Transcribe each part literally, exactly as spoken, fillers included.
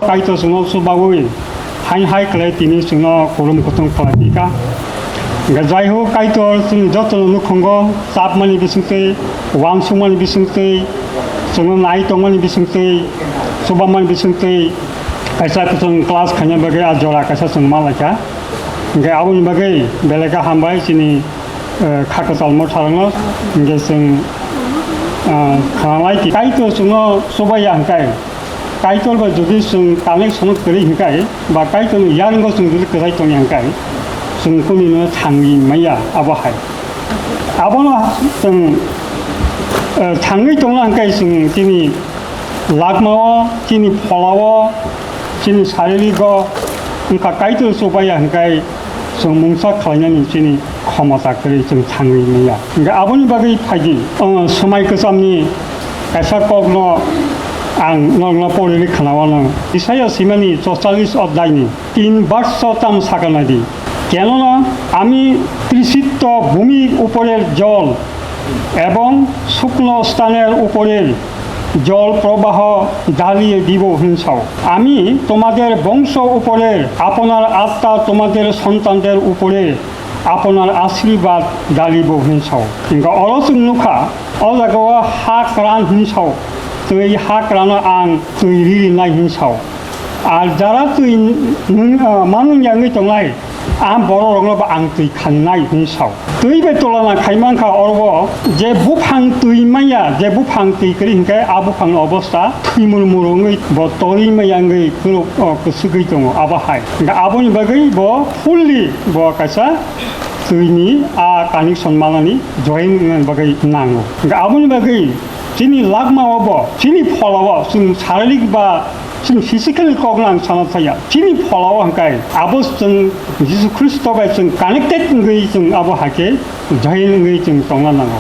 Kaitor chwngno chubaui hain hai khlai tini chwngno kurum kutung khlai phi kha. Hingkhe jai ho Kaitor chwng jotono nukhungo chapmani bisingtwi, uansukmani bisingtwi, chwngno nai tongmani bisingtwi, chubamani bisingtwi kaisa chwng class khaina bagwi a jora kaisa chwng ma lai kha. Hingkhe aboni bagwi belai khe hambai chini, eh, kha kwtal motharokno. Hingkhe chwng, ah, khanalai ti Kaitor chwngno chubaiya hingkhe, Kaitor bai jodi chwng connection kwrwi hingkhe, ba Kaitorni yarwngbo chwng jodi kwthai tongya hingkhe, chwng kunino thangwi maya abo hai. Abono chwng, eh, thangwi tongna hingkhe chwng chini lagmao, chini pholao, chini saririgo wngkha Kaitor chubaiya hingkhe, chwng mungsa khlainani chini khomota kwrwi chwng thangwi manya. Hingkhe aboni bagwi phaidi, o, swmai kwchamni kaisa kokno ang norokno poriri khwnawano. Isaiah swimani chorchallis odhyayni tin verse o tamo sakha naidi, "কেননা আমি তৃষিত ভূমির উপরের জল এবং শুকনো স্থানের উপরের জল প্রবাহ ঢালিয়ে দিব" hinsaw. "আমি তোমাদের বংশ উপরে, আপনার আত্মা তোমাদের সন্তানদের উপরে আপনার আশীর্বাদ ঢালিব" hinsaw. Hingkha oro chwng nukha, o jagao ha kran hinsaw, twi ha krano ang twi ririnai hinsaw. Ar jara twi nung, ah, manung yangwi tongnai, ang bororokno bo ang twi khaninai hinsaw. Twi bai tulana khai mankha oro je buphang twi manya, je buphang twi kwrwi hinkhe a buphangni obostha thwimul murungwi bo torwi maya wngwi kwrwk, o, kwswgwi tongo abo hai. Hinkhe aboni bagwi bo fully bo kaisa twini a connection manani join wngna bagwi nango. Hinkhe aboni bagwi chini lagmao bo, chini pholao chwng saririk ba chwng physically kokno ang sana thaya. Chini pholao hwnkhe abo chwng Jisu Khristo bai chwng connected wngwi chwng abo hai khe join wngwi chwng tongna nango.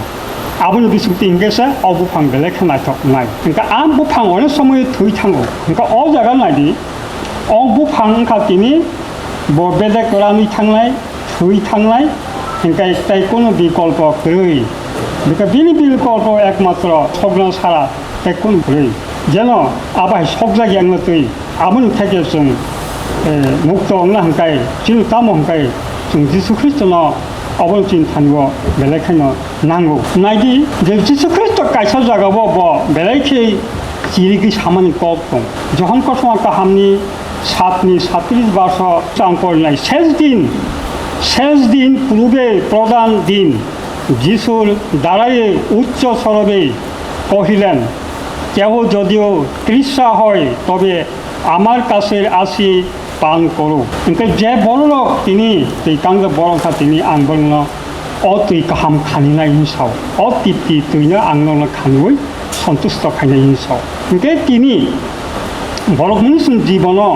Aboni bisingtwi hwnkhe se o buphang belai khe naithok wngnai. Hwnkhe a buphang onek somoyo thwi thango. Hwnkhe o jaga naidi, o buphang wngkha tini bo bedek ranwi thangnai, thwi thangnai, hwnkhe tei kunu bikolpo kwrwi. Bika bini bikolpo ekmatro sokna sara tei kunu kwrwi. Jeno abai sokjak yang twi aboni theke chwng, eh, mukto wngna hwnkhe chini tamo hwnkhe chwng Jisu Khristono aboni chini thanio belai kheno nango. Naidi je Jisu Khristo kaisa jagao bo belai khe chirigwi samani kok tong. Johon kothoma kahamni satni satris verse o ang porinai, "Ses din, ses din purube prodhan din, Jisur darai uccho sorobe kohilen, 'Keho jodio trisha hoy, tobe amar kasher asi pan koro.'" Hwnkhe je bororok tini twi kangjak borok kha tini ang borokno o twi kaham khaninai hinsaw. O tipti twino ang norokno khaniwi sontusto khainai hinsaw. Hwnkhe tini borok mwnwi chwng jibono,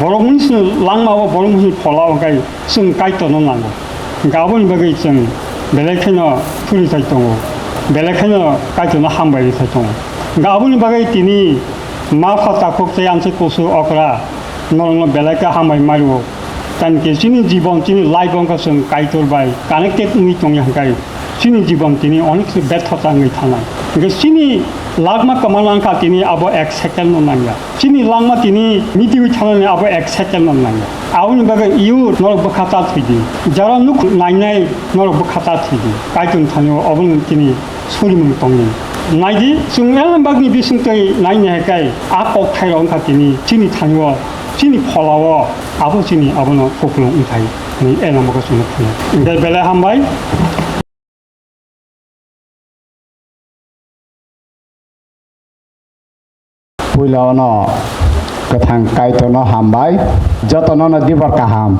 borok mwnwi chwng langmao, borok mwnwi pholao hwnkhe chwng Kaitorno nango. Hwnkhe aboni bagwi chwng belai kheno thuri thai tongo, belai kheno Kaitorno hambai rwi thai tongo. Hwnkhe aboni bagwi tini ma pha takhuk tei amchai kusu okra norokno belai khe hambai mario. Tani khe chini jibon, chini life wngkha chwng Kaitor bai connected wngwi tongya hwnkhe chini jibon tini onek se betho ta wngwi thangnai. Hwnkhe chini lagma kwmana wngkha tini abo ek second no nangya. Chini langma tini mitiwi thangnani abo ek second no nangya. Aboni bagwi youth norok bwkha ta thwidi. Jara nuk nainai norok bwkha ta thwidi. Kaitor thani obono tini surimung tongdi. Naidi, chwng elembakni bisingtwi naina hai khe a kokthairok wngkha tini chini thanio, chini pholao abo chini abono kupulung wngthai hwnwi elembakno chwngno phunukgo. Hwnkhe belai hambai. Puila ono kwthang Kaitorno hambai, jotono no dibor kaham.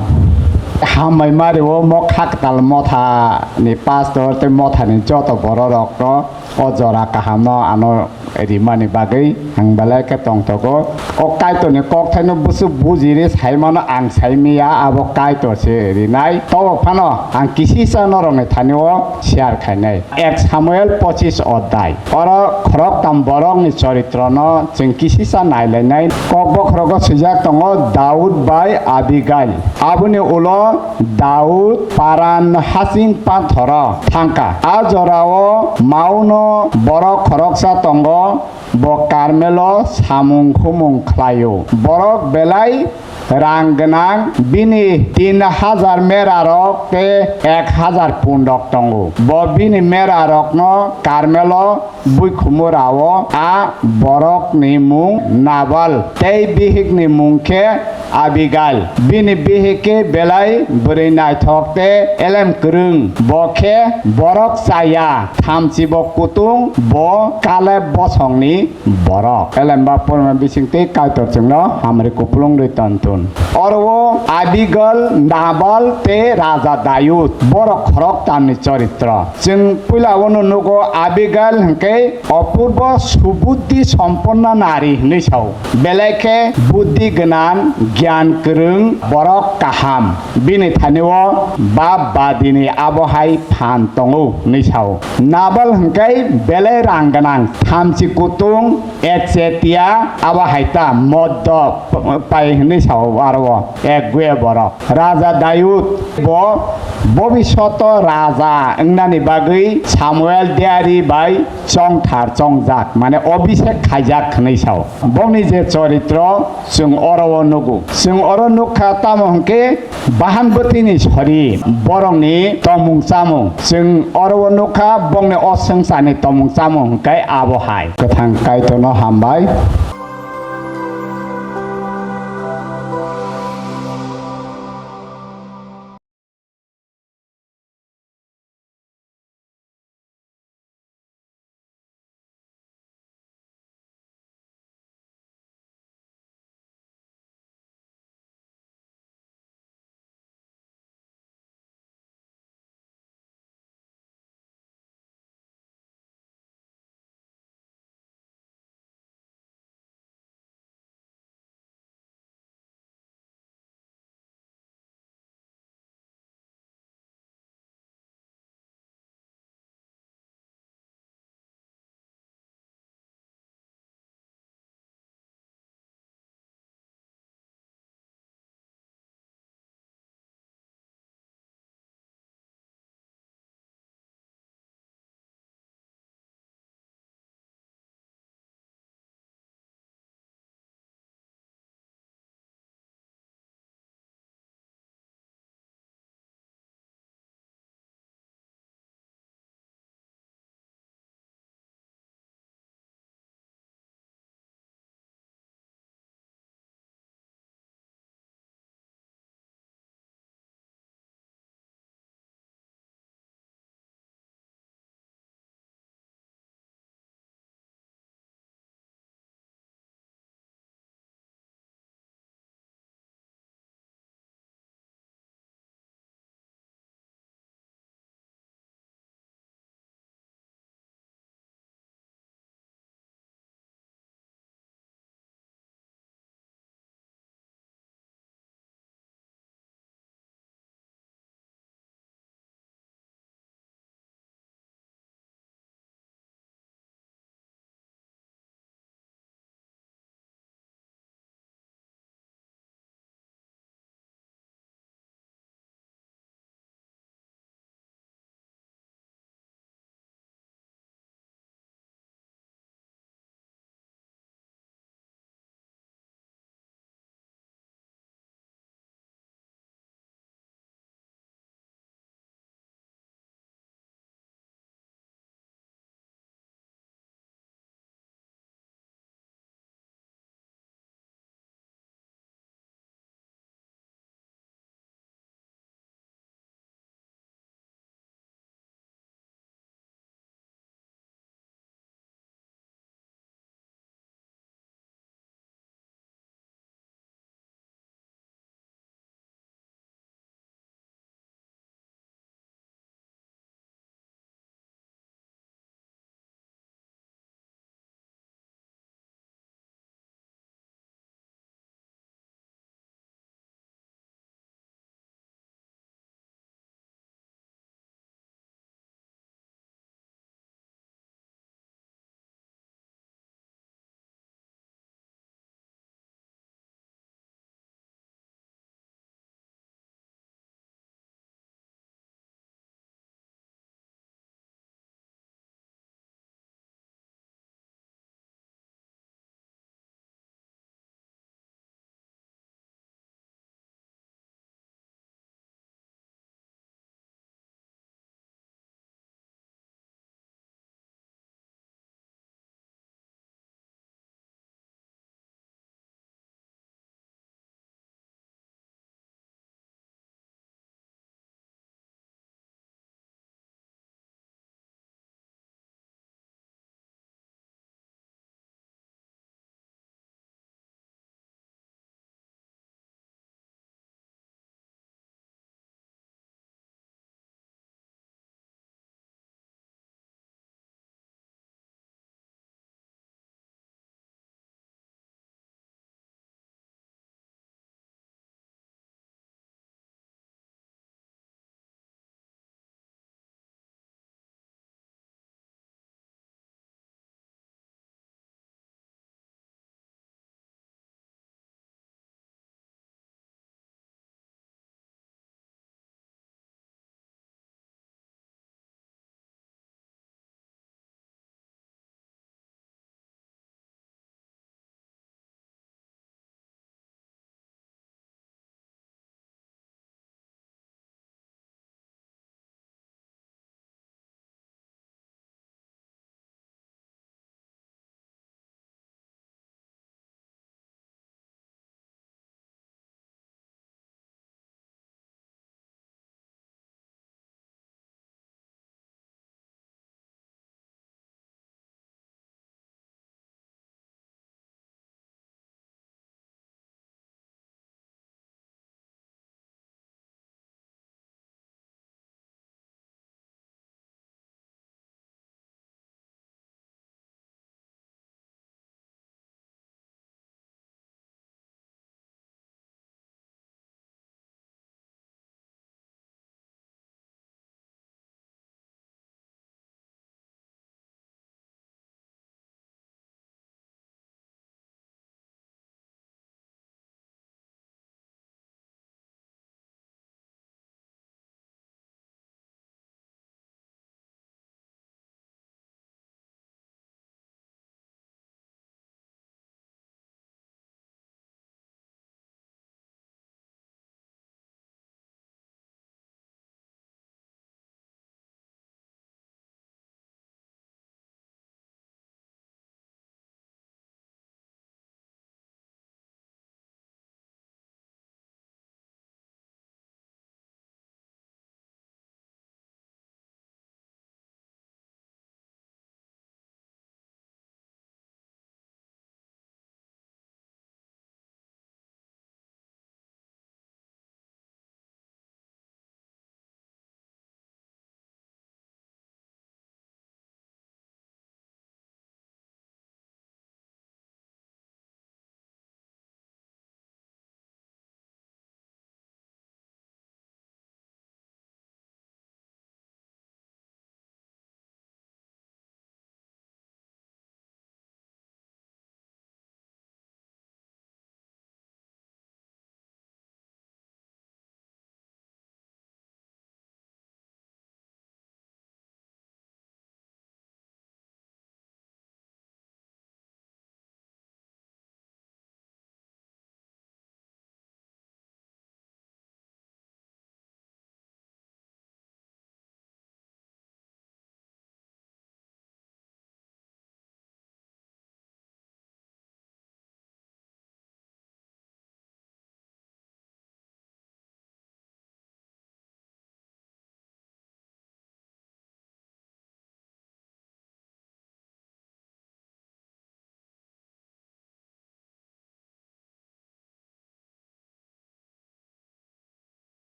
Hambai mario mo khaktal motha ni pastor tei motha ni joto bororok no o jora kaham no ano rimani bagwi ang belai khe tongthogo. O Kaitorni kokthaino bwswk bujiri saimano ang saimiya, abo Kaitor se rinai. Tobo phano ang kisisa norokni thanio share khainai. Ek Samuel pochis odhyay. Oro khoroktham borokni choritrono chwng kisisa nailainai. Kokbokhorogo swijak tongo Daud bai Abigail. Aboni ulo Daud Paran hasing panthoro thangkha. A jorao Mauno borok khoroksa tongo, bo Karmelo samung humung khlaio. Borok belai rang gwnang, bini tin hajar merarok tei ek hajar pundok tongo. Bo bini merarokno Karmelo buikhumu rao. A borokni mung Nabal, tei bihikni mung khe Abigail. Bini bihik khe belai bwrwi naithok tei elem kwrwng. Bo khe borok chaya, thamchibo kutung, bo Kaleb bosongni borok. Elemba porma bisingtwi Kaitor chwngno hamri kupulung rwi ton thun. Oro o Abigail, Nabal tei Raja Dayud, borok khoroktamni choritro. Chwng puila ono nugo, Abigail hwnkhe opurbo subuddhi somponno nari hwnwi sao. Belai khe buddhi gwnang, giyan kwrwng, borok kaham. Bini thani o bap badini abo hai phan tongo hwnwi sao. Nabal hwnkhe belai rang gwnang, thamchi kutung, et cetera abo hai ta moddo pai hwnwi sao aro o ek guya borok. Raja Dayud bo bobishoto raja wngnani bagwi Samuel diari bai chongthar chongjak, mane obisek khaijak hwnwi sao. Bongni je choritro chwng oro o nugo. Chwng oro nukha tamo hwnkhe bahan bwtwini sori borokni tongmung chamung. Chwng oro o nukha bongni o swngcharni tongmung chamung hwnkhe abo hai. Kwthang Kaitorno hambai.